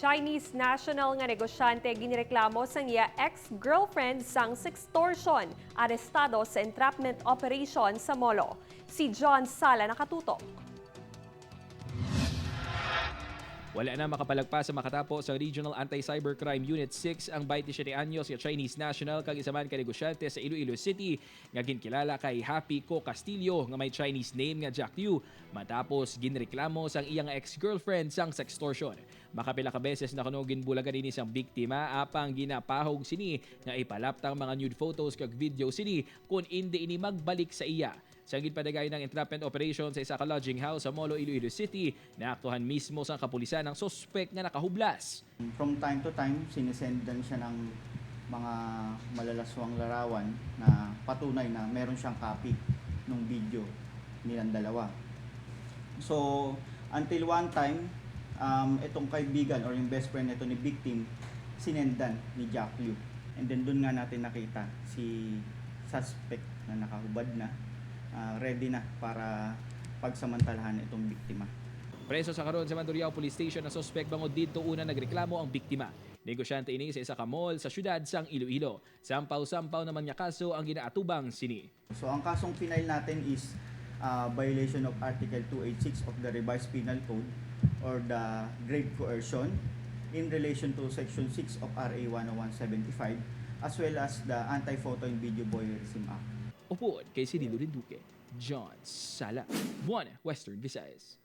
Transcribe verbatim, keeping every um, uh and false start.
Chinese national nga negosyante ginreklamo sang iya ex-girlfriend sang sextortion, arestado sa entrapment operation sa Molo. Si John Sala nakatutok. Wala na makapalagpas sa makatapo sa Regional Anti-Cybercrime Unit six ang twenty-seven anyos nga Chinese national kag isa man ka negosyante sa Iloilo City nga ginkilala kay Happy Co Castillo nga may Chinese name nga Jack Liu, matapos ginreklamo sang iya nga ex-girlfriend sang sextortion. Makapila ka beses na kuno ginbulagan ini sang biktima, apang ginapahog sini nga ipalaptang mga nude photos kag video sini kon indi ini magbalik sa iya. Sang ginpadagayon ang entrapment operation sa isa ka lodging house sa Molo, Iloilo City, naaktuhan mismo sang kapulisan ang suspek nga nakahublas. From time to time, sinisendan siya ng mga malalaswang larawan na patunay na meron siyang copy ng video nilang dalawa. So, until one time, um, itong kaibigan or yung best friend nito ni victim, sinendan ni Jack Liu. And then doon nga natin nakita si suspect na nakahubad na, ah, ready na para pagsamantalahan itong biktima. Preso sa karon sa Mandurriao Police Station ang suspek bangod didto una nagreklamo ang biktima. Negosyante ini sa isa ka mall sa siyudad sang Iloilo. Sampaw-sampaw naman nga kaso ang ginaatubang sini. So ang kasong final natin is uh, violation of Article two eight six of the Revised Penal Code or the grave coercion in relation to Section six of R A one oh one seventy-five as well as the Anti-Photo and Video Voyeurism Act. Upod kay Cirilo Rinduque, John Sala, One Western Visayas.